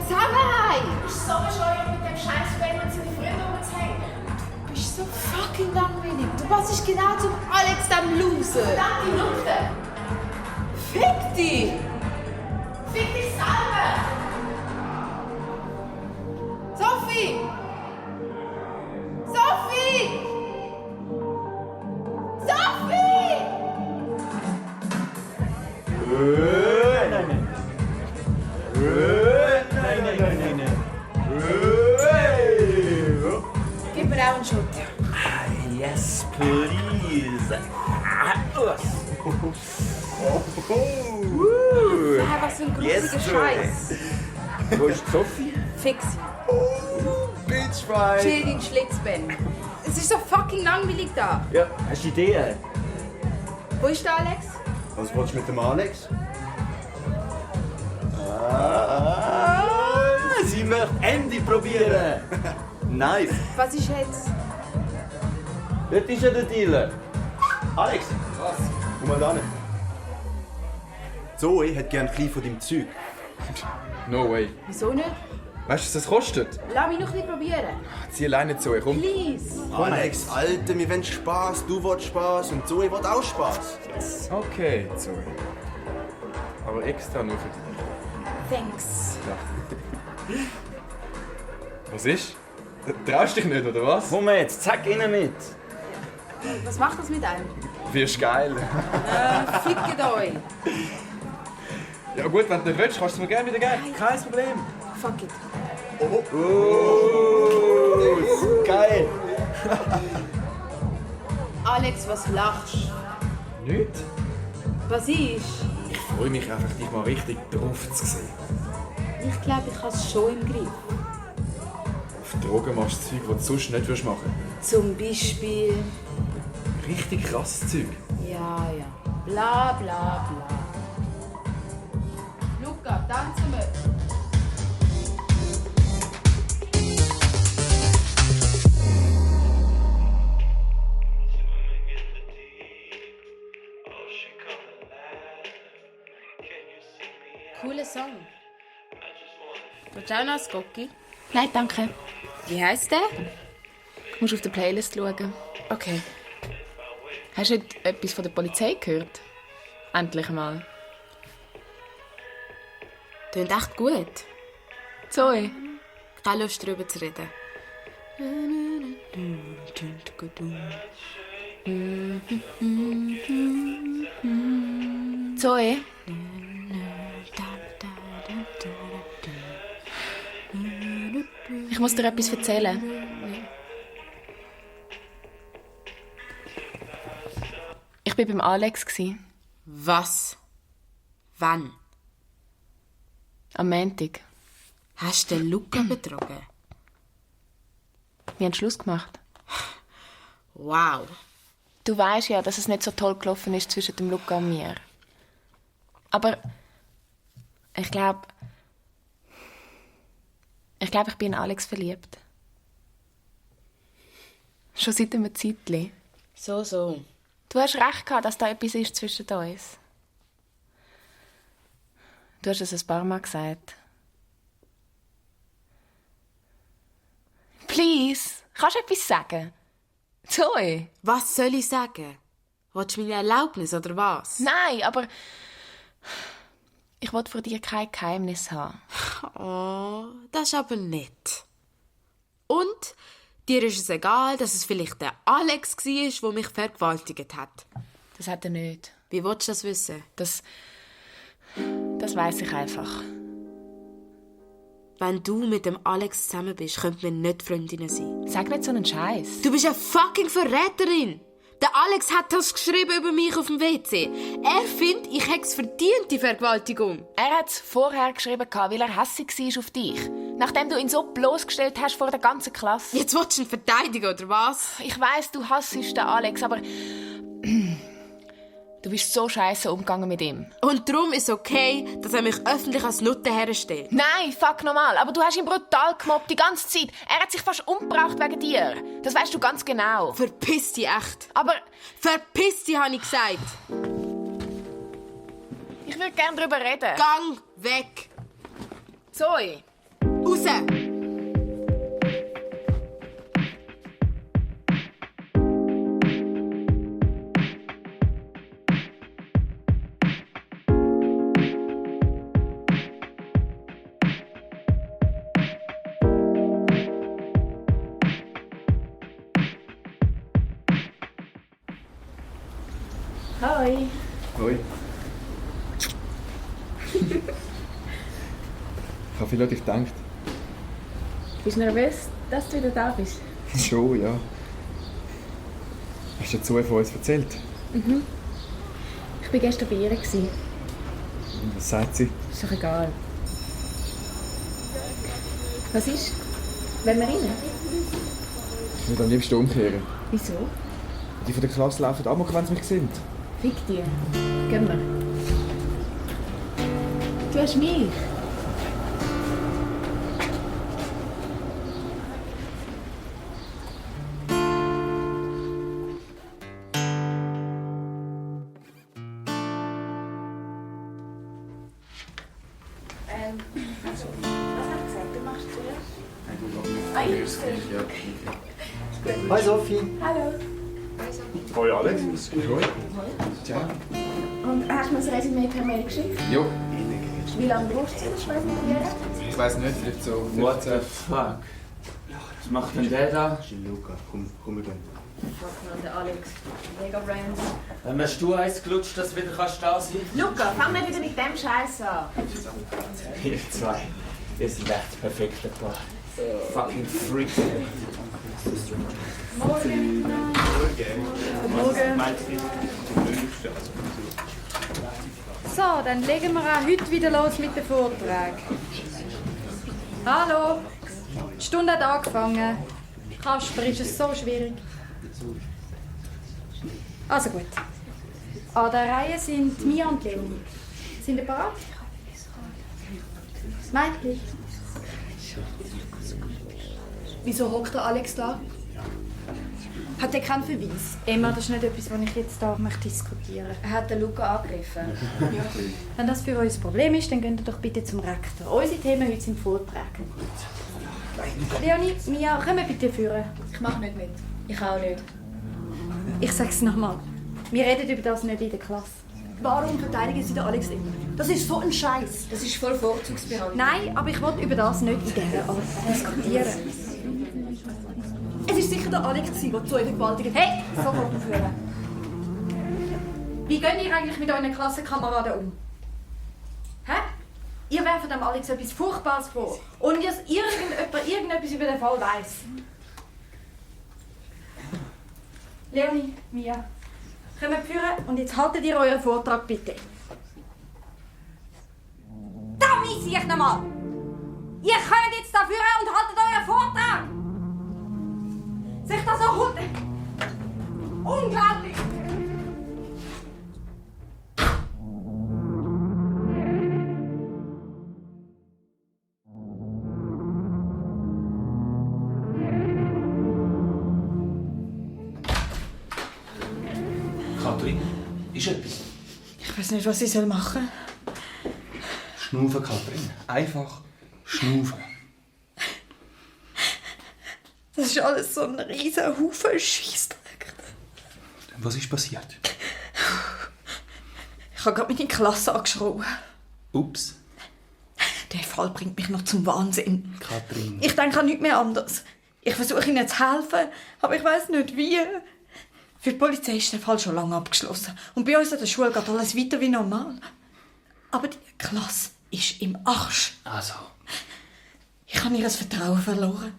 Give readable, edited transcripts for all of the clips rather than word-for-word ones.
zusammen. Du bist so bescheuert, mit dem scheiß Ben und seine Freunde rumzuhängen. Du bist so fucking langweilig. Du passest genau zum Alex, dem Loser. Verdammte Nutte! Fick dich! Fick dich selber! Sophie! Sophie! Sophie! Nein. Gib mir auch einen Schutt. Yes, please. Hey, was für ein grusiger Yes, Scheiß. Wo ist Sophie? Fix. Bitch, right. Chill deinen Schlitz, Ben. Es ist so fucking langweilig da. Ja, hast du Ideen? Wo ist der Alex? Was willst du mit dem Alex? Sie möchte Ende probieren. Nice. Was ist jetzt? Dort ist ja der Dealer. Alex. Was? Komm mal da hin. Zoe hat gern ein bisschen von deinem Zeug. No way. Wieso nicht? Weißt du, was das kostet? Lass mich noch ein bisschen probieren. Zieh alleine zu, komm. Please. Alex, Alter, wir wollen Spass, du willst Spass und Zoe will auch Spass. Okay, Zoe. Aber extra nur für dich. Thanks. Was ist? Traust dich nicht, oder was? Komm jetzt, zack, innen mit. Was macht das mit einem? Wirst geil. Fickt euch. Ja gut, wenn du nicht willst, kannst du es mir gerne wieder geben. Kein Problem. Fuck it. Geil. Alex, was lachst? Nicht? Was ist? Ich freue mich einfach, dich mal richtig drauf zu sehen. Ich glaube, ich habe es schon im Griff. Auf Drogen machst du Zeug, das du sonst nicht machen würdest. Zum Beispiel... Richtig krasses Zeug. Ja. Bla bla bla. Luca, tanzen wir. Cooler Song. Willst du auch noch ein Gocki? Nein, danke. Wie heisst der? Du musst auf der Playlist schauen. Okay. Hast du heute etwas von der Polizei gehört? Endlich mal. Klingt echt gut. Zoe. Keine Lust, darüber zu reden. Zoe. Ich muss dir etwas erzählen. Ich war beim Alex. Was? Wann? Am Montag. Hast du den Luca betrogen? Wir haben Schluss gemacht. Wow. Du weißt ja, dass es nicht so toll gelaufen ist zwischen dem Luca und mir. Aber ich glaube, ich bin in Alex verliebt. Schon seit einem Zeitchen. So. Du hast recht gehabt, dass da etwas ist zwischen uns. Du hast es ein paar Mal gesagt. Please, kannst du etwas sagen? Zoe? Was soll ich sagen? Willst du meine Erlaubnis oder was? Nein, aber ich will vor dir kein Geheimnis haben. Oh, das ist aber nett. Und dir ist es egal, dass es vielleicht der Alex war, der mich vergewaltigt hat. Das hat er nicht. Wie willst du das wissen? Das weiss ich einfach. Wenn du mit dem Alex zusammen bist, könnten wir nicht Freundinnen sein. Sag nicht so einen Scheiß. Du bist eine fucking Verräterin! Der Alex hat das geschrieben über mich auf dem WC. Er findet, ich hätte es verdient, die Vergewaltigung. Er hat es vorher geschrieben, weil er hässig war auf dich. Nachdem du ihn so bloßgestellt hast vor der ganzen Klasse. Jetzt willst du ihn verteidigen, oder was? Ich weiss, du hassest den Alex, aber du bist so scheiße umgegangen mit ihm. Und darum ist es okay, dass er mich öffentlich als Nutte herstellt. Nein, fuck normal. Aber du hast ihn brutal gemobbt, die ganze Zeit. Er hat sich fast umgebracht wegen dir. Das weißt du ganz genau. Verpiss dich echt. Aber Verpiss dich, habe ich gesagt. ich würde gerne darüber reden. Gang weg. Zoe. raus! Hoi. Hoi. Ich habe viel an dich gedacht. Bist du nervös, dass du wieder da bist? Schon, ja. Hast du dazu von uns erzählt? Ich war gestern bei ihr. Und was sagt sie? Ist doch egal. Was ist? Wollen wir rein? Ich würde am liebsten umkehren. Wieso? Die von der Klasse laufen amok, wenn sie mich sehen. Fick dir. Gehen wir. Du hast mich. Hi Sophie. Hoi Alex. Hoi. Ciao. Und hast du mir das Resümee per Mail geschickt? Jo. Wie lange brauchst du das Schweiß mit dir? Ich weiß nicht, vielleicht so... What the fuck? Was macht denn der da? Luca, komm, wir gehen. Fuck, der Alex. Mega Brands. Wenn hast du eins gelutscht, dass du wieder da sein kannst? Luca, fang nicht wieder mit dem Scheiß an. Ihr zwei. Ihr seid echt das perfekte Paar. Fucking Freak. So, dann legen wir auch heute wieder los mit dem Vortrag. Hallo, die Stunde hat angefangen. Kasper, ist es so schwierig? Also gut. An der Reihe sind Mia und Leonie. Sind ihr bereit? Mädchen. Wieso hockt der Alex da? Hat er keinen Verweis? Emma, das ist nicht etwas, was ich jetzt hier möchte diskutieren möchte. Er hat den Luca angegriffen. Wenn das für uns ein Problem ist, dann geht ihr doch bitte zum Rektor. Unsere Themen heute sind Vorträge. Leonie, Mia, komm bitte führen. Ich mache nicht mit. Ich auch nicht. Ich sag's nochmal. Wir reden über das nicht in der Klasse. Warum verteidigen Sie den Alex immer? Das ist so ein Scheiß. Das ist voll Vorzugsbehandlung. Nein, aber ich will über das nicht in dieser Art diskutieren. Es ist sicher der Alex, der zu euch vergewaltigt hat. Hey, sofort aufhören. Wie geht ihr eigentlich mit euren Klassenkameraden um? Hä? Ihr werft dem Alex etwas Furchtbares vor. Und dass irgendetwas über den Fall weiss. Leonie, Mia, kommt führen und jetzt haltet ihr euren Vortrag bitte. Da miss ich nochmal! Ihr kommt jetzt da führen und haltet euren Vortrag! Sich das so gut. Unglaublich! Kathrin, ist etwas? Ich weiß nicht, was ich machen soll. Schnaufen, Kathrin. Einfach schnaufen. Das ist alles so ein riesen Haufen Scheissdreck. Was ist passiert? Ich habe gerade meine Klasse angeschrien. Ups. Der Fall bringt mich noch zum Wahnsinn. Kathrin. Ich denke an nichts mehr anders. Ich versuche ihnen zu helfen, aber ich weiß nicht wie. Für die Polizei ist der Fall schon lange abgeschlossen. Und bei uns an der Schule geht alles weiter wie normal. Aber die Klasse ist im Arsch. Also. Ich habe ihr das Vertrauen verloren.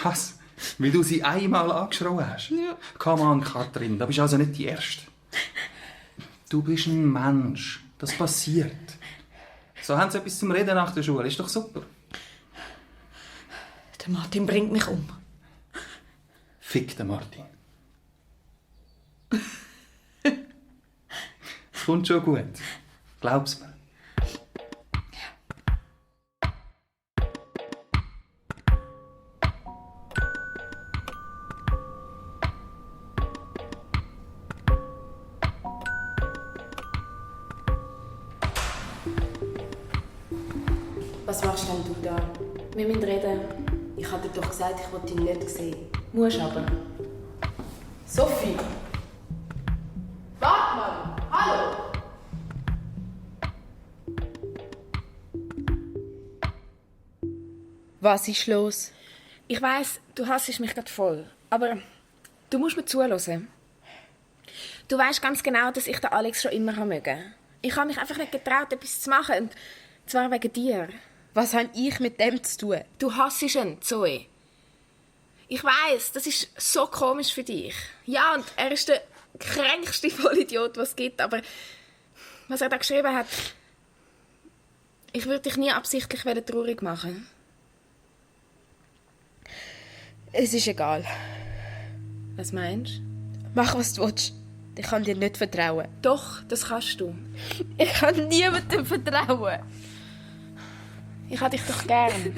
Was? Weil du sie einmal angeschrien hast? Ja. Come on, Kathrin, da bist also nicht die Erste. Du bist ein Mensch. Das passiert. So haben sie etwas zum Reden nach der Schule. Ist doch super. Der Martin bringt mich um. Fick den Martin. Es kommt schon gut. Glaub's mir. Was machst denn du da? Wir müssen reden. Ich habe dir doch gesagt, ich wollte ihn nicht sehen. Musst aber. Sophie! Warte mal! Hallo! Was ist los? Ich weiss, du hasst mich gerade voll. Aber du musst mir zuhören. Du weißt ganz genau, dass ich den Alex schon immer mögen. Ich habe mich einfach nicht getraut, etwas zu machen. Und zwar wegen dir. Was habe ich mit dem zu tun? Du hasst ihn, Zoe. Ich weiss, das ist so komisch für dich. Ja, und er ist der kränkste Vollidiot, was es gibt. Aber was er da geschrieben hat, ich würde dich nie absichtlich traurig machen. Es ist egal. Was meinst du? Mach, was du willst. Ich kann dir nicht vertrauen. Doch, das kannst du. Ich kann niemandem vertrauen. Ich habe dich doch gern.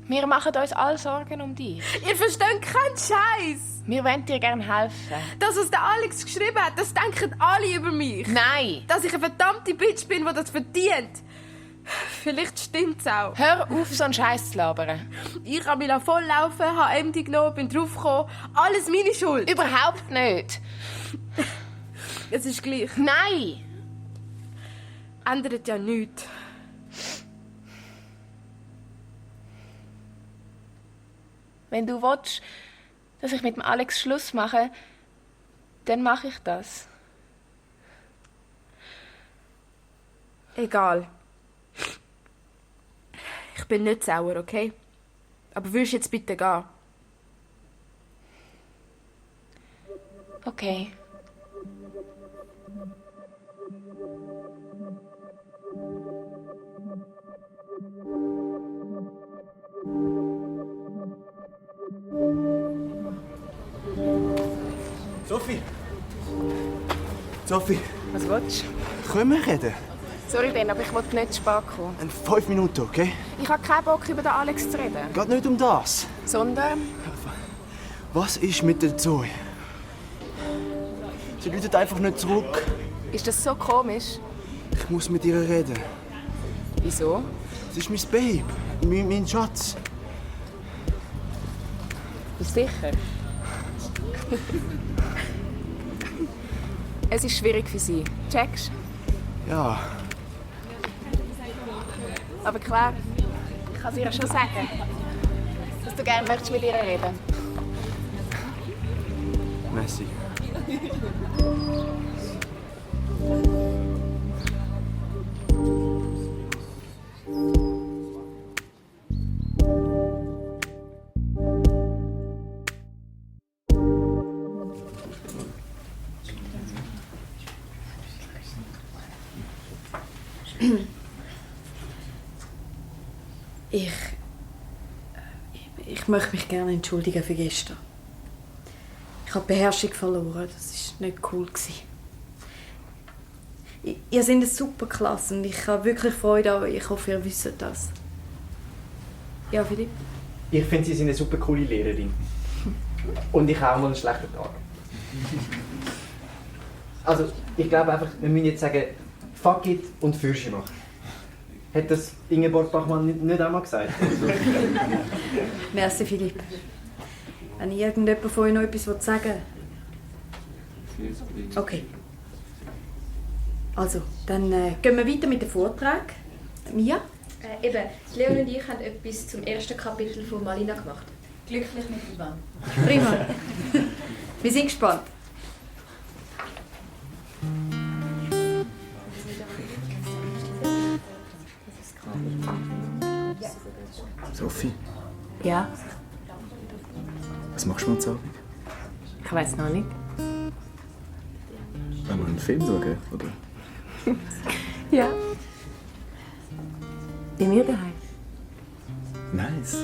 Wir machen uns alle Sorgen um dich. Ihr versteht keinen Scheiß. Wir wollen dir gerne helfen. Das, was der Alex geschrieben hat, das denken alle über mich. Nein! Dass ich eine verdammte Bitch bin, die das verdient. Vielleicht stimmt's auch. Hör auf, so einen Scheiß zu labern. Ich habe mich volllaufen, habe MD genommen, bin draufgekommen. Alles meine Schuld. Überhaupt nicht. Es ist gleich. Nein! Ändert ja nichts. Wenn du willst, dass ich mit dem Alex Schluss mache, dann mache ich das. Egal. Ich bin nicht sauer, okay? Aber willst du jetzt bitte gehen? Okay. Sophie! Sophie, Was willst du? können wir reden? Sorry, Ben, aber ich wollte nicht zu spät kommen. In 5 Minuten, okay? Ich habe keinen Bock, über den Alex zu reden. Geht nicht um das. Sondern... Was ist mit der Zoe? Sie läutet einfach nicht zurück. Ist das so komisch? Ich muss mit ihr reden. Wieso? Sie ist mein Babe, mein Schatz. Bist du sicher? Es ist schwierig für sie. Checkst? Ja, Aber klar, ich kann es ihr schon sagen, dass du gerne möchtest mit ihr reden. merci. Ich möchte mich gerne entschuldigen für gestern. Ich habe die Beherrschung verloren. Das war nicht cool. Ihr seid eine super Klasse und ich habe wirklich Freude an euch. Ich hoffe, ihr wisst das. Ja, Philipp? Ich finde, Sie sind eine super coole Lehrerin. Und ich habe auch mal einen schlechten Tag. Also, ich glaube einfach, wir müssen jetzt sagen, fuck it und Fürsche machen. Hat das Ingeborg Bachmann nicht einmal gesagt? Merci, Philipp. Wenn irgendjemand von euch noch etwas sagen will. Okay. Also, dann gehen wir weiter mit dem Vortrag. Mia? Eben, Leon und ich haben etwas zum ersten Kapitel von Malina gemacht. Glücklich mit Ivan. Prima. Wir sind gespannt. Sophie, Ja, was machst du heute Abend? ich weiß noch nicht. Wollen wir einen Film schauen, oder? Ja. Bei mir daheim. Nice.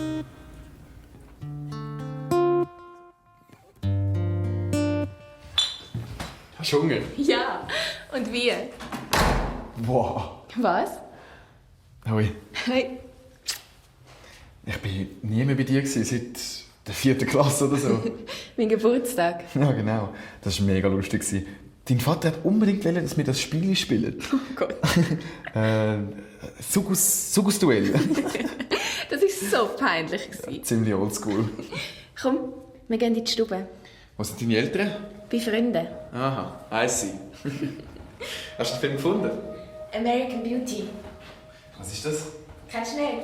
Hast du Hunger? Ja. Und wie? Wow. Was? Hoi. Hey. Ich war nie mehr bei dir, seit der 4. Klasse oder so. Mein Geburtstag. Ja, genau. Das war mega lustig. Dein Vater hat unbedingt wollen, dass wir das Spiel spielen. Oh Gott. Sugus-Duell. so peinlich. Ziemlich oldschool. Komm, wir gehen in die Stube. Wo sind deine Eltern? Bei Freunden. Aha, I see. Hast du den Film gefunden? American Beauty. Was ist das? Kennst du nicht?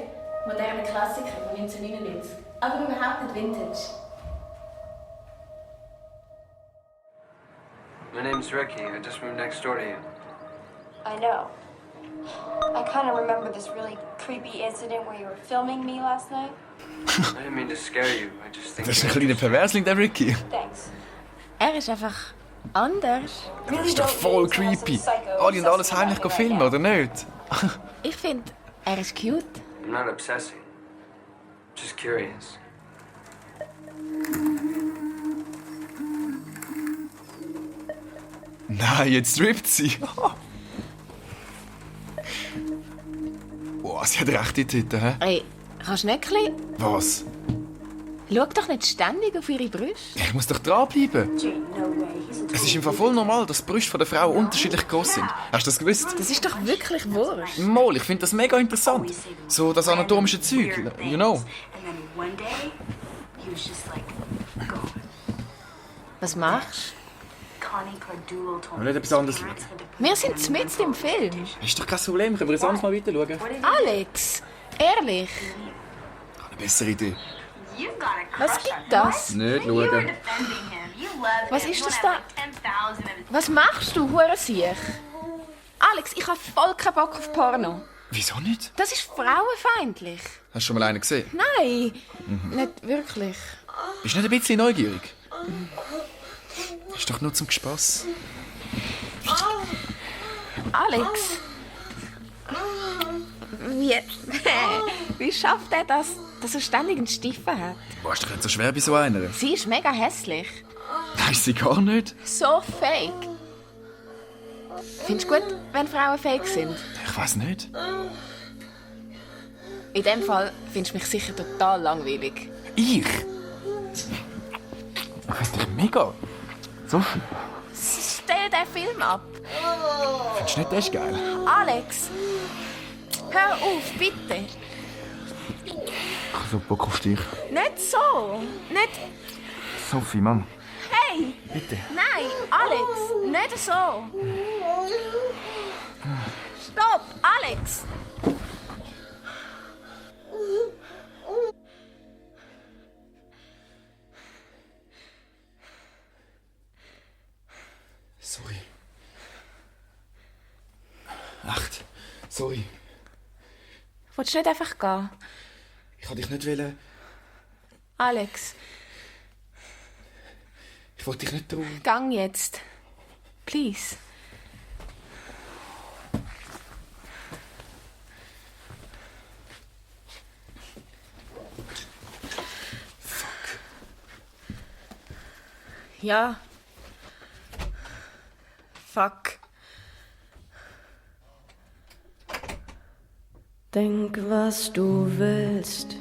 Moderne Klassiker von 1999. Aber überhaupt nicht Vintage. My name's Ricky. I just moved next door to you. I know. I kind of remember this really creepy incident where you were filming me last night. I didn't mean to scare you. I just think. Das ist ein kleiner Perversling, der Ricky. Thanks. Er ist einfach anders. Das ist doch voll creepy. Alle und alles heimlich filmen, oder nicht? Ich finde, er ist cute. I'm not obsessing. Just curious. Nein, jetzt strippt sie. Boah, sie hat rechte Titten, hä? Hey, kannst du nicht ein bisschen... Was? Schau doch nicht ständig auf ihre Brüste. Ich muss doch dranbleiben. Es ist im Fall voll normal, dass die Brüste der Frau unterschiedlich groß sind. Hast du das gewusst? Das ist doch wirklich wurscht. Mal, ich finde das mega interessant. So das anatomische Zeug, you know. Was machst Ich will nicht etwas anderes schauen. du? Wir sind mitten im Film. Ist doch kein Problem, können wir jetzt mal weiter schauen. Alex, ehrlich, Ich habe eine bessere Idee. was gibt das? Nicht schauen. Was ist das da? Was machst du, Hurensiech? Alex, ich habe voll keinen Bock auf Porno. Wieso nicht? Das ist frauenfeindlich. Hast du schon mal einen gesehen? Nein, nicht wirklich. Bist du nicht ein bisschen neugierig? Ist doch nur zum Spass. Alex, wie schafft er das, dass er ständig einen Stiefel hat? Boah, ist doch nicht so schwer bei so einer. Sie ist mega hässlich. Nein, ist sie gar nicht. So fake. Findest du gut, wenn Frauen fake sind? Ich weiß nicht. In dem Fall findest du mich sicher total langweilig. Ich? Ich weiß dich mega. Sophie, Stell den Film ab. findest du nicht, das ist geil? Alex, hör auf, bitte. Ich habe so Bock auf dich. Nicht so. Nicht... Sophie, Mann. Hey! Bitte. Nein, Alex, nicht so. Stopp, Alex! Sorry. Echt? Sorry. Willst du nicht einfach gehen? Ich wollte dich nicht wollen. Alex, Ich wollte dich nicht trauen. gang jetzt. Please. Fuck. Ja. Fuck. Denk, was du willst,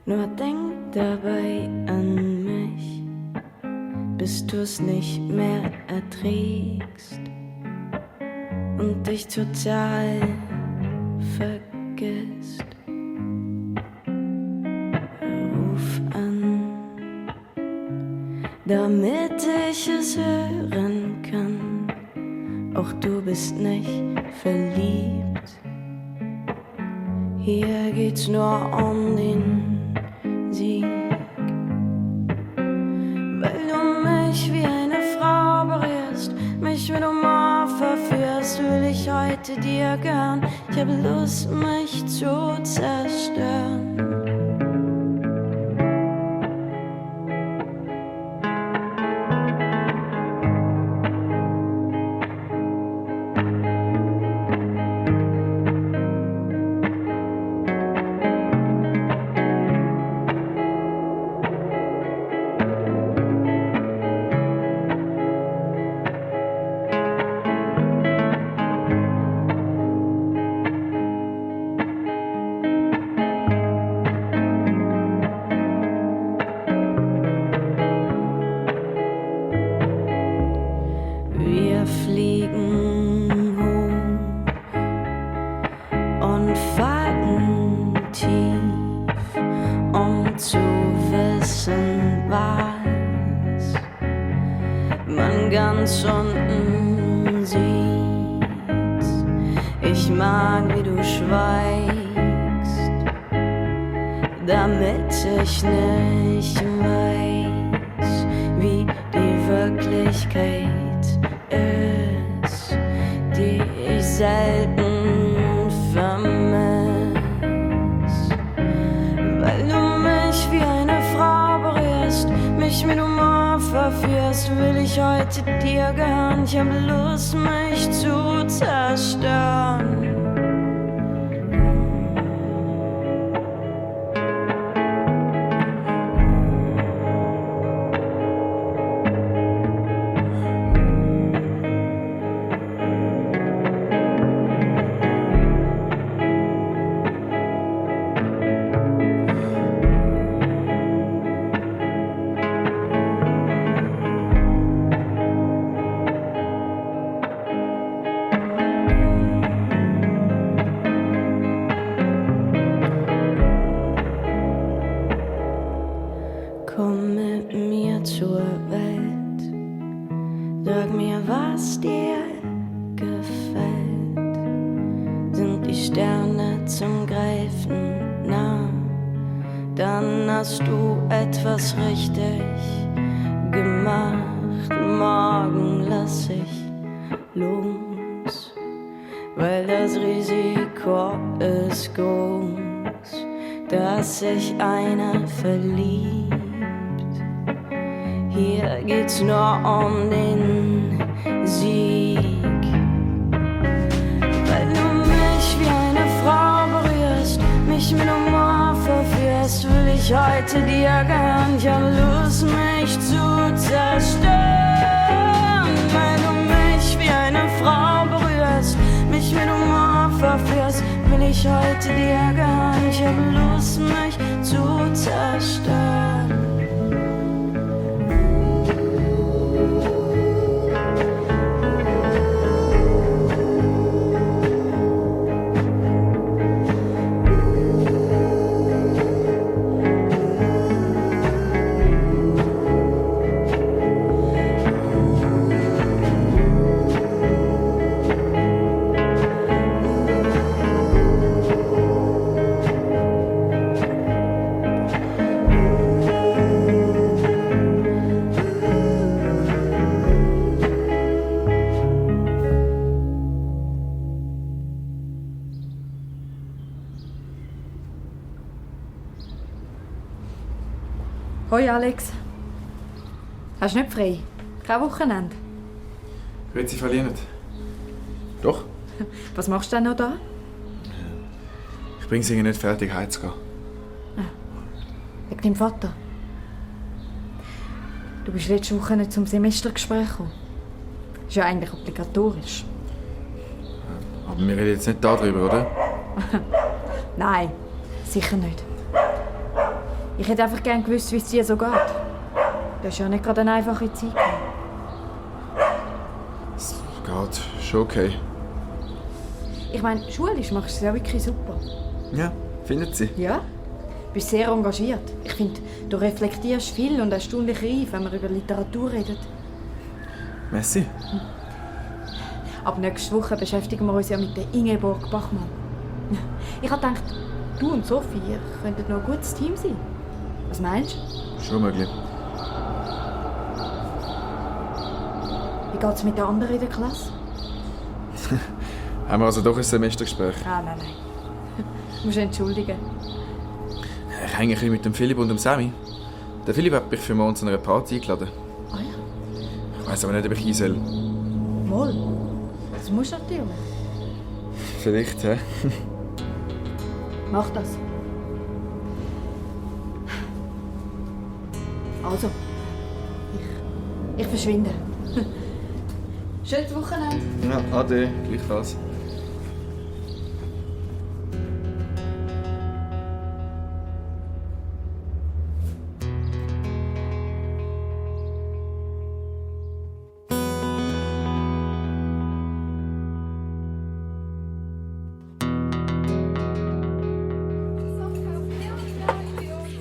nur denk dabei an mich, bis du's nicht mehr erträgst und dich total vergisst. Ruf an, damit ich es hören kann. Auch du bist nicht verliebt. Hier geht's nur um den Sieg. Weil du mich wie eine Frau berührst, mich mit Humor verführst, will ich heute dir gehören. Ich habe Lust, mich zu zerstören. ganz unten sieht. Ich mag, wie du schweigst, damit ich nicht weiß, wie die Wirklichkeit ist, die ich selten vermiss. Weil du mich wie eine Frau berührst, mich mit Humor verführst, will ich heute dir gehören. Ich hab Lust, mich zu zerstören. Komm mit mir zur Welt, sag mir, was dir gefällt. Sind die Sterne zum Greifen nah, dann hast du etwas richtig gemacht. Morgen lass ich los, weil das Risiko ist groß, dass sich einer verliebt. Hier geht's nur um den Sieg. Weil du mich wie eine Frau berührst, mich mit Humor verführst, will ich heute dir gehören. Ich hab Lust, mich zu zerstören. Weil du mich wie eine Frau berührst, mich mit Humor verführst, will ich heute dir gehören. Ich hab Lust, mich zu zerstören. Hoi Alex. Hast du nicht frei? Kein Wochenende? Grüezi, verlieren. Doch. Was machst du denn noch da? Ich bringe sie nicht fertig, heimzugehen. Wegen deinem Vater. Du bist letzte Woche nicht zum Semestergespräch gekommen. Ist ja eigentlich obligatorisch. Aber wir reden jetzt nicht darüber, oder? Nein, sicher nicht. Ich hätte einfach gerne gewusst, wie es dir so geht. Das ist ja nicht gerade eine einfache Zeit. Es geht schon okay. Ich meine, schulisch machst du es ja wirklich super. Ja, findet sie? Ja, du bist sehr engagiert. Ich finde, du reflektierst viel und erstaunlich reif, wenn wir über Literatur reden. Merci. Aber nächste Woche beschäftigen wir uns ja mit der Ingeborg Bachmann. Ich habe gedacht, du und Sophie könnten noch ein gutes Team sein. Was meinst du? Schon möglich. Wie geht es mit den anderen in der Klasse? Haben wir also doch ein Semestergespräch? Nein. Du musst entschuldigen. Ich hänge ein bisschen mit dem Philipp und dem Sammy. Der Philipp hat mich für morgen zu einer Party eingeladen. Ah ja? Ich weiss aber nicht, ob ich hin soll. Mal. Das musst du natürlich. Vielleicht, hä? Mach das. Also, ich verschwinde. Schönes Wochenende. Ja, ade, gleichfalls.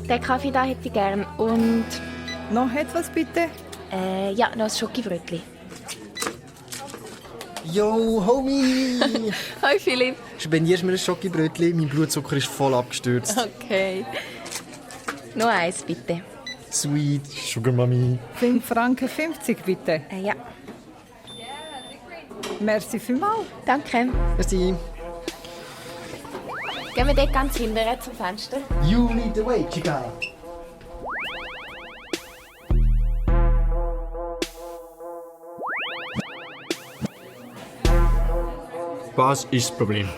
Den Kaffee da hätte ich gern. Und noch etwas bitte? Ja, noch ein Schokibrötchen. Yo, Homie! Hi Philipp. Spendierst du mir ein Schokibrötchen? Mein Blutzucker ist voll abgestürzt. Okay. Noch eins, bitte. Sweet, Sugar Mami. 5 Franken 50, bitte. Ja. Merci vielmals. Danke. Merci. Gehen wir dort ganz hinterher zum Fenster? You lead the way, Chica. Was ist das Problem?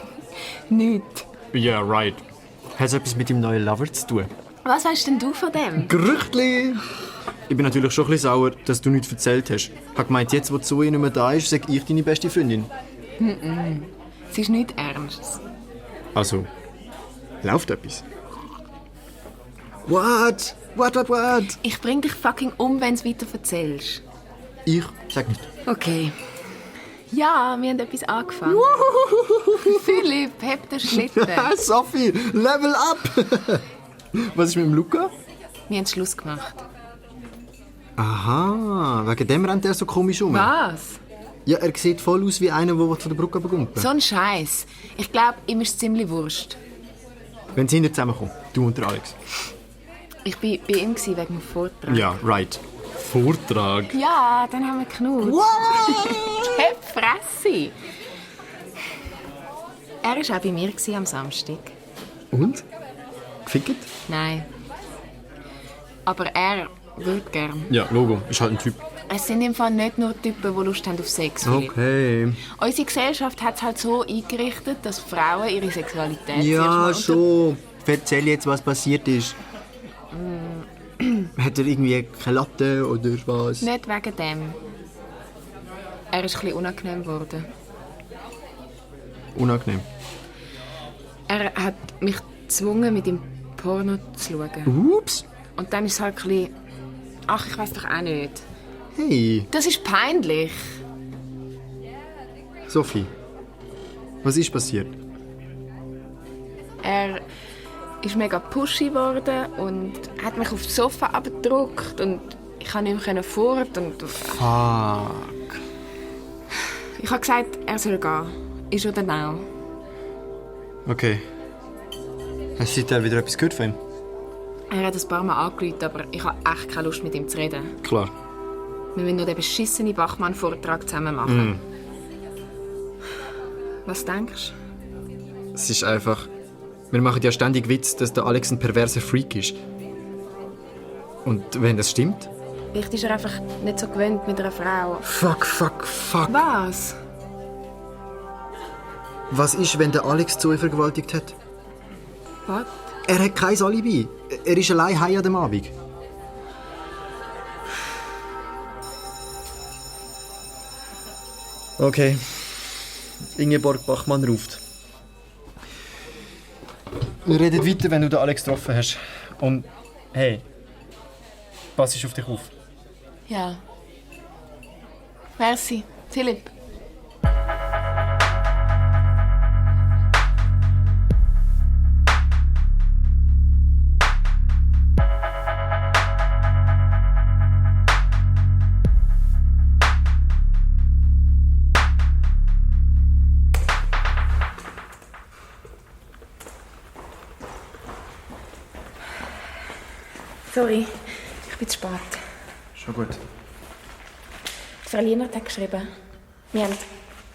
Nichts. Yeah, right. Hat es etwas mit dem neuen Lover zu tun? Was weißt denn du von dem? Gerüchtli! Ich bin natürlich schon ein bisschen sauer, dass du nichts erzählt hast. Ich habe gemeint, jetzt, wo Zoe nicht mehr da ist, sage ich deine beste Freundin. Es ist nichts Ernstes. Also, läuft etwas? What? What? Ich bring dich fucking um, wenn du weiter erzählst. Ich sag nicht. Okay. Ja, wir haben etwas angefangen. Philipp, heb den Schlitten. Sophie, level up! Was ist mit dem Luca? Wir haben Schluss gemacht. Aha, wegen dem rennt er so komisch um. Was? Ja, er sieht voll aus wie einer, der von der Brücke bekommt. So ein Scheiß. Ich glaube, ihm ist es ziemlich wurscht. Wenn sie nicht zusammenkommen, du und der Alex. Ich war bei ihm wegen dem Vortrag. Ja, right. Vortrag? Ja, dann haben wir geknutscht. Heb Fresse! Er war auch bei mir am Samstag. Und? Gefickt? Nein. Aber er würde gern. Ja, Logo. Ist halt ein Typ. Es sind im Fall nicht nur Typen, die Lust haben auf Sex. Philipp. Okay. Unsere Gesellschaft hat es halt so eingerichtet, dass Frauen ihre Sexualität Ja, zuerst schon. Erzähl jetzt, was passiert ist. Hat er irgendwie keine Latte oder was? Nicht wegen dem. Er ist ein bisschen unangenehm geworden. Unangenehm. Er hat mich gezwungen, mit ihm Porno zu schauen. Ups. Und dann ist es halt ein bisschen... Ach, ich weiß doch auch nicht. Hey, Das ist peinlich. Sophie. Was ist passiert? Er ist mega pushy geworden und hat mich auf das Sofa abgedrückt und ich konnte nicht mehr fort und... Fuck. Ich habe gesagt, er soll gehen. Ist oder nein? Okay. Hast du seitdem wieder etwas gehört von ihm? Er hat ein paar Mal angerufen, aber ich habe echt keine Lust, mit ihm zu reden. Klar. Wir müssen noch den beschissenen Bachmann-Vortrag zusammen machen. Was denkst du? Es ist einfach... Wir machen ja ständig Witz, dass der Alex ein perverser Freak ist. Und wenn das stimmt? Vielleicht ist er einfach nicht so gewöhnt mit einer Frau. Fuck. Was? Was ist, wenn der Alex Zoe vergewaltigt hat? Was? Er hat kein Alibi. Er ist allein heim an dem Abend. Okay. Ingeborg Bachmann ruft. Wir reden weiter, wenn du den Alex getroffen hast. Und hey, pass auf dich auf. Ja. Merci. Philipp. Sorry, ich bin zu spät. Schon gut. Frau Lienert hat geschrieben, wir haben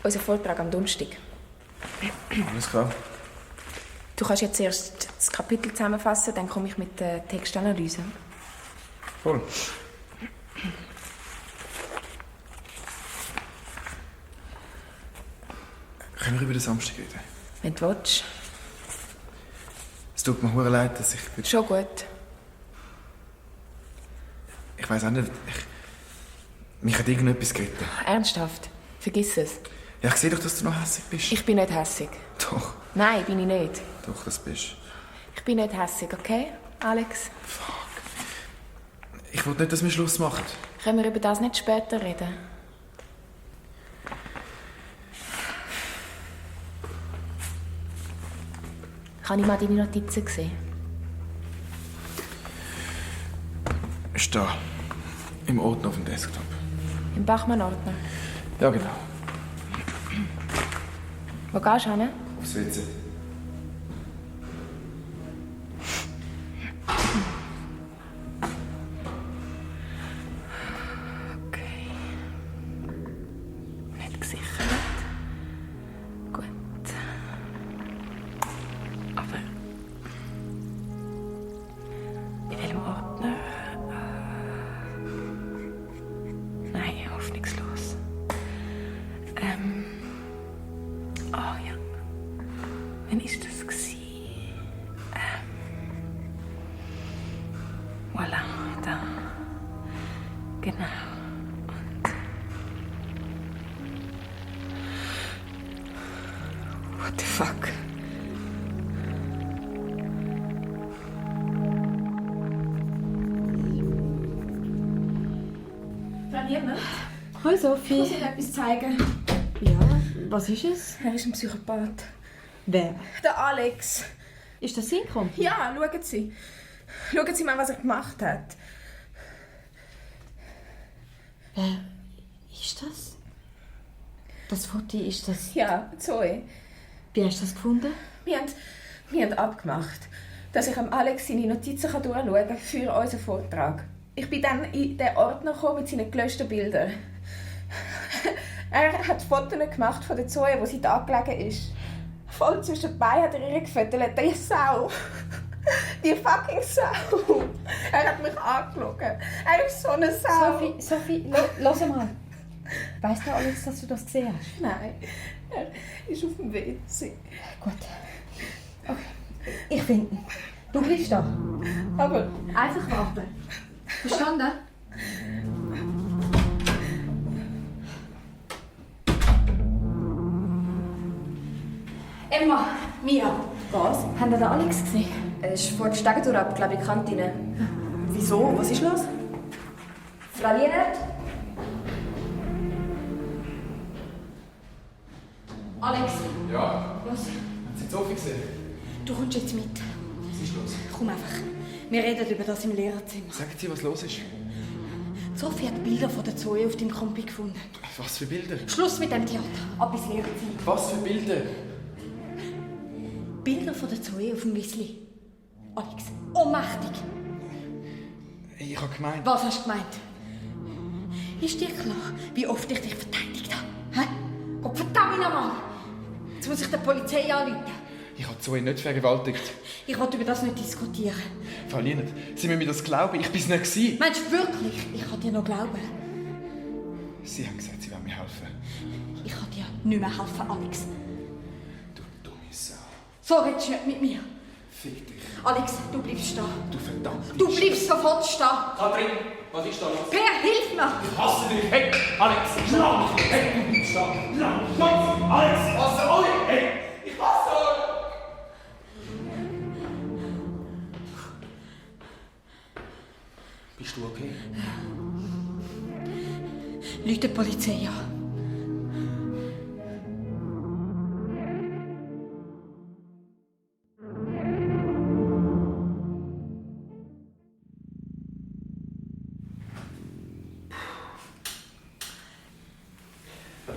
unseren Vortrag am Donnerstag. Alles klar. Du kannst jetzt erst das Kapitel zusammenfassen, dann komme ich mit der Textanalyse. Voll. Können wir über den Samstag reden? Wenn du willst. Es tut mir verdammt leid, dass ich... Schon gut. Ich weiss auch nicht, mich hat irgendetwas geritten. Ernsthaft, vergiss es. Ja, ich sehe doch, dass du noch hässig bist. Ich bin nicht hässig. Doch. Nein, bin ich nicht. Doch, das bist Ich bin nicht hässig, okay, Alex? ich will nicht, dass wir Schluss machen. Können wir über das nicht später reden? Kann ich mal deine Notizen sehen? Ist da. Im Ordner auf dem Desktop. Im Bachmann-Ordner? Ja, genau. Wo gehst du hin? Aufs WC. Okay. Nicht gesichert. Gut. Aber... in welchem Ordner? Nein, hoffnungslos. Oh ja. Wann war das? Voilà, da. Genau. Und... What the fuck? Frau Niemand? Hallo Sophie. Ich muss Ihnen etwas zeigen. Ja, was ist es? Er ist ein Psychopath. Wer? Der Alex. Ist das sein Kumpel? Ja, schauen Sie. Schauen Sie mal, was er gemacht hat. Wer ist das? Das Foto ist das... Ja, Zoe. Wie hast du das gefunden? Wir haben abgemacht, dass ich am Alex seine Notizen durchschauen kann für unseren Vortrag. Ich bin dann in den Ordner gekommen mit seinen gelöschten Bildern. Er hat Fotos gemacht von der Zoe, wo sie da gelegen ist. Voll zwischen den Beinen hat er ihr gefüttert. Die Sau. Die fucking Sau. Er hat mich angeschaut. Er ist so eine Sau. Sophie, lass mal. Weißt du, Alex, dass du das gesehen hast? Nein, er ist auf dem WC. Gut. Okay. Ich finde ihn. Du bleibst da. Aber einfach warten. Verstanden? Emma, Mia. Was? Haben ihr den Alex gesehen? Er ist vor der Stegentour ab, glaube ich, in die Kantine. Wieso? Was ist los? Frau Lienert? Alex. Ja? Was? Haben Sie Sophie gesehen? Du kommst jetzt mit. Was ist los? Komm einfach. Wir reden über das im Lehrerzimmer. Sagen Sie, was los ist? Sophie hat Bilder von der Zoe auf deinem Kompi gefunden. Was für Bilder? Schluss mit dem Theater. Ab ins Lehrerzimmer. Was für Bilder? Bilder von der Zoe auf dem Wiesli. Alex, ohnmächtig. Ich habe gemeint... Was hast du gemeint? Ist dir klar, wie oft ich dich verteidigt habe? Hä? Gott verdammt nochmal! Jetzt muss ich der Polizei anrufen. Ich habe Zoe nicht vergewaltigt. Ich will über das nicht diskutieren. Frau Lienert, Sie müssen mir das glauben. Ich war es nicht gewesen. Meinst du wirklich, ich kann dir noch glauben? Sie haben gesagt, Sie wollen mir helfen. Ich kann dir nicht mehr helfen, Alex. Du dumme Sau. So redest du nicht mit mir. Fick dich. Alex, du bleibst stehen. Du verdammte Du bleibst sofort stehen. Katrin, was ist da los? Per, hilf mir! Ich hasse dich! Hey, Alex, schlag mich! Hey, du bleibst stehen! Schlag! Alex, ich hasse euch! Hey, ich hasse euch! Bist du okay? Ruf die Polizei an.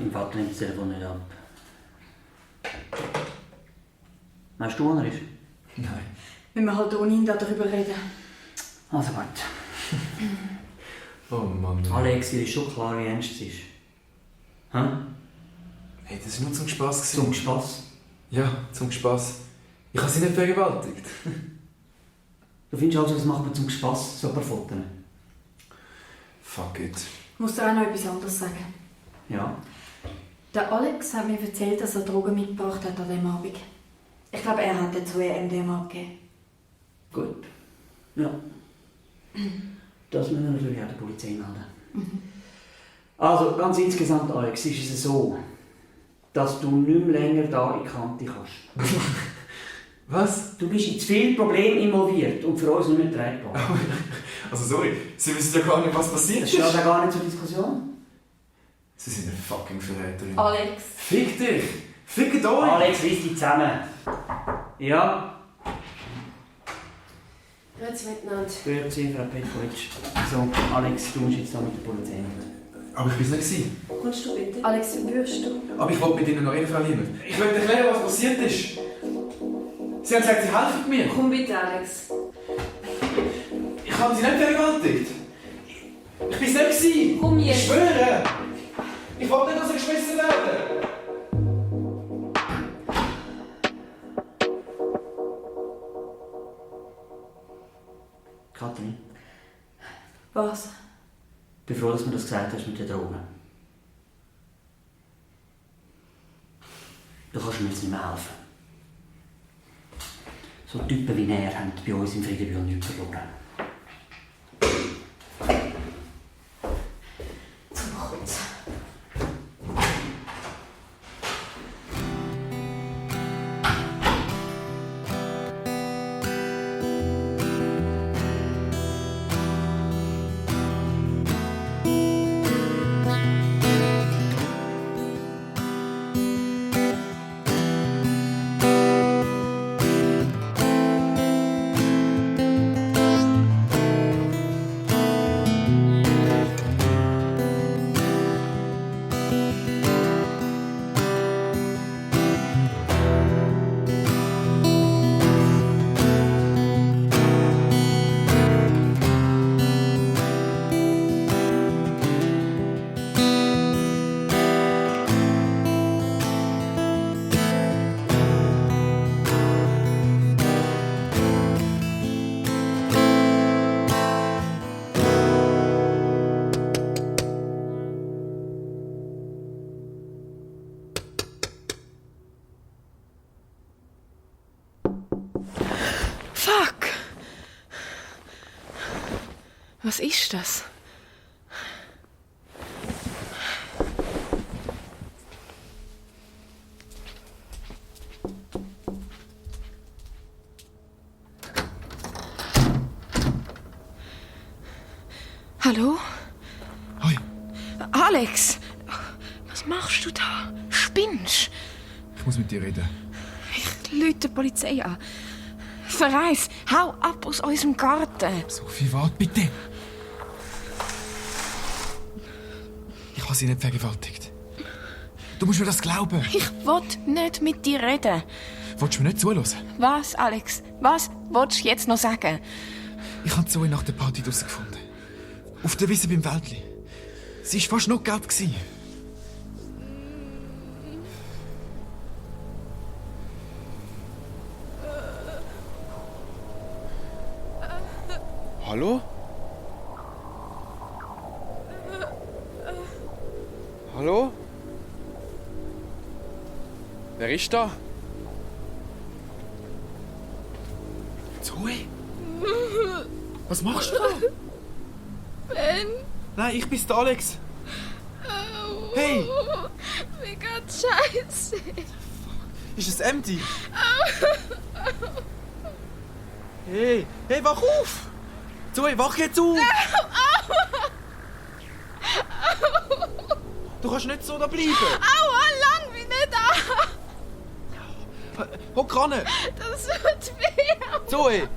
Mein Vater nimmt das Telefon nicht ab. Weißt du, wo er ist? Nein. Wenn wir halt ohne ihn darüber reden. Also gut. Oh Mann. Alex, dir ist schon klar, wie ernst es ist. Hä? Hey, das war nur zum Spass. Zum Spass? Ja, zum Spass. Ich habe sie nicht vergewaltigt. Du findest also, das macht man zum Spass, so ein paar Fotos? Fuck it. Ich muss dir auch noch etwas anderes sagen. Ja. Der Alex hat mir erzählt, dass er Drogen mitgebracht hat an diesem Abend. Ich glaube, er hat dazu MDMA gegeben. Gut. Ja. Das müssen wir natürlich auch der Polizei melden. Also, ganz insgesamt, Alex, ist es so, dass du nicht mehr länger da in die Kante kannst. Was? Du bist in zu viele Probleme involviert und für uns nicht mehr tragbar. Also sorry, Sie wissen ja gar nicht, was passiert Das ist. steht ja gar nicht zur Diskussion. Sie sind eine fucking Verräterin. Alex. Fick dich! Fickt euch! Alex, reiss dich zusammen. Ja? Grüezi miteinander. Grüezi, Frau Petkovic. So, Alex, du musst jetzt da mit der Polizei reden. Aber ich war es nicht. Kommst du bitte? Alex, würdest du? Aber ich wollte mit Ihnen noch reden, Frau Liebert. Ich wollte erklären, was passiert ist. Sie haben gesagt, Sie helfen mir. Komm bitte, Alex. Ich habe Sie nicht vergewaltigt. Ich war es nicht. Komm jetzt. Ich schwöre. Ich wollte nicht, dass Sie geschmissen werden. Kathrin, Was? ich bin froh, dass du mir das gesagt hast mit den Drogen. Du kannst mir jetzt nicht mehr helfen. So Typen wie er haben bei uns im Friedenbühl nichts verloren. Zum kurz. Fuck! Was ist das? Hallo? Hoi. Alex! Was machst du da? Spinnst? Ich muss mit dir reden. Ich rufe die Polizei an. Verreis, hau ab aus unserem Garten. Sophie, warte bitte. Ich habe sie nicht vergewaltigt. Du musst mir das glauben. Ich will nicht mit dir reden. Willst du mir nicht zuhören? Was, Alex? Was willst du jetzt noch sagen? Ich habe Zoe nach der Party draussen gefunden. Auf der Wiese beim Wäldli. Sie war fast noch gelb. Hallo? Hallo? Wer ist da? Zoe? Was machst du da? Ben? Nein, ich bin's, der Alex. Hey! Mir geht's scheiße. Ist es empty? Hey, wach auf! Zoe, wach jetzt auf! Du kannst nicht so da bleiben! Aua, lang bin ich da! Hock ran! Das tut weh! Zoe!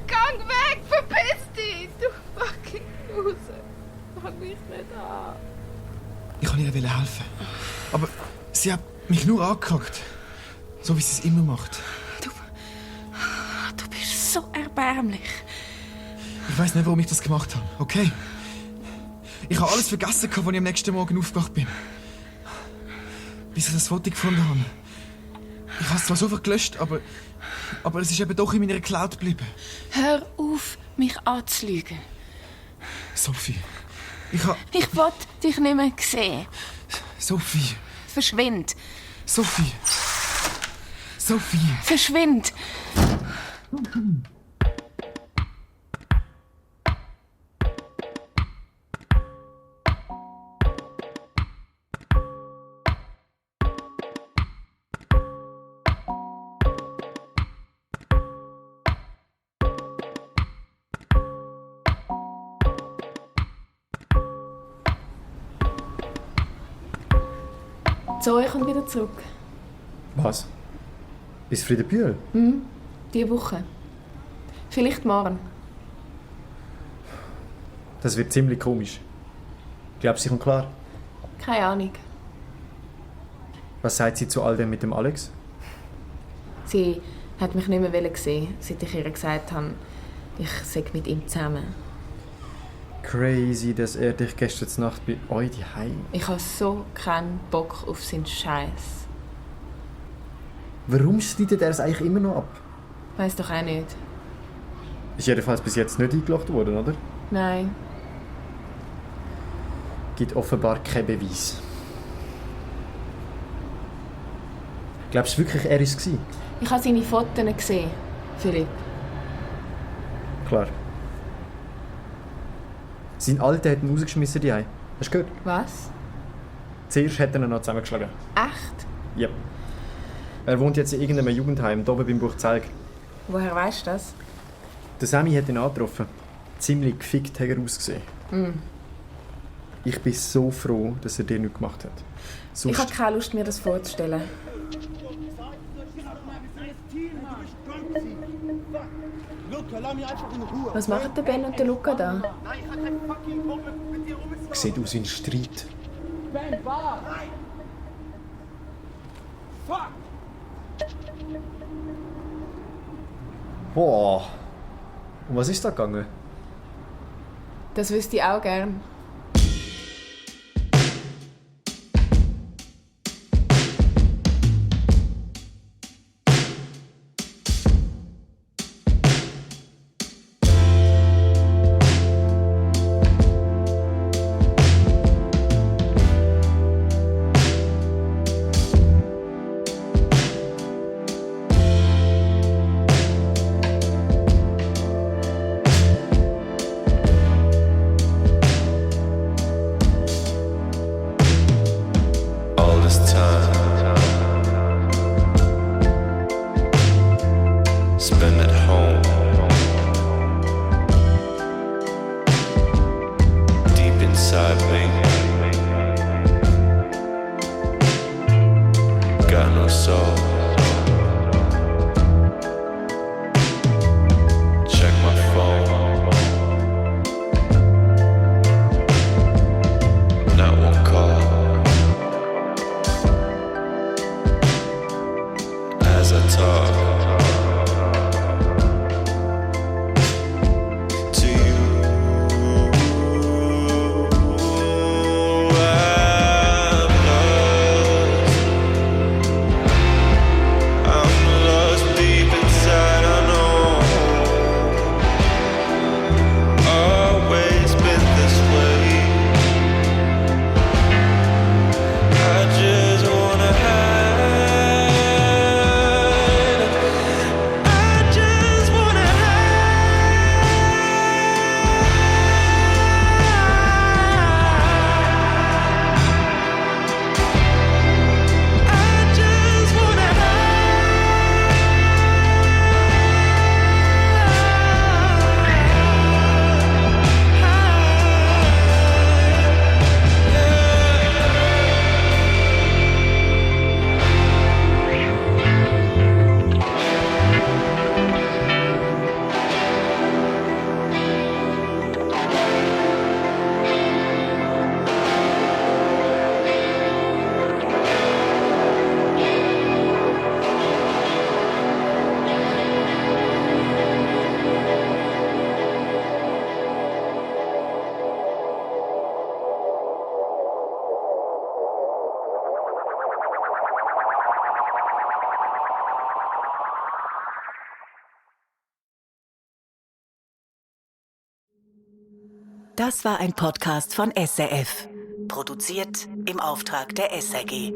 Gang weg, verpiss dich! Du fucking Lose! Fang mich nicht an! Ich wollte ihr helfen. Aber sie hat mich nur angekackt. So wie sie es immer macht. Du bist so erbärmlich. Ich weiss nicht, warum ich das gemacht habe, okay? Ich habe alles vergessen, als ich am nächsten Morgen aufgewacht bin. Bis ich das Foto gefunden habe. Ich habe es zwar sofort gelöscht, aber es ist eben doch in meiner Cloud geblieben. Hör auf, mich anzulügen. Sophie, Ich will dich nicht mehr sehen. Sophie. Verschwind. Sophie. Verschwind. Zoe kommt wieder zurück. Was? Bis Friedenbühl? Diese Woche. Vielleicht morgen. Das wird ziemlich komisch. Glaubst du, sie kommt klar? Keine Ahnung. Was sagt sie zu all dem mit dem Alex? Sie hat mich nicht mehr sehen, seit ich ihr gesagt habe, ich sei mit ihm zusammen. Crazy, dass er dich gestern Nacht bei euch daheim. Ich habe so keinen Bock auf seinen Scheiß. Warum streitet er es eigentlich immer noch ab? Weiß doch auch nicht. Ist jedenfalls bis jetzt nicht eingelacht worden, oder? Nein. Gibt offenbar keinen Beweis. Glaubst du wirklich, er war es? Ich habe seine Fotos gesehen, Philipp. Klar. Sein Alter hat ihn rausgeschmissen, die Hast du gehört? Was? Zuerst hat er ihn noch zusammengeschlagen. Echt? Ja. Er wohnt jetzt in irgendeinem Jugendheim, hier oben beim Buchzelg. Woher weißt du das? Der Sammy hat ihn angetroffen. Ziemlich gefickt hat er ausgesehen. Ich bin so froh, dass er dir nichts gemacht hat. Ich habe keine Lust, mir das vorzustellen. Was machen der Ben und der Luca da? Sieht aus wie ein Streit. Boah. Um was ist da gegangen? Das wüsste ich auch gern. Das war ein Podcast von SRF. Produziert im Auftrag der SRG.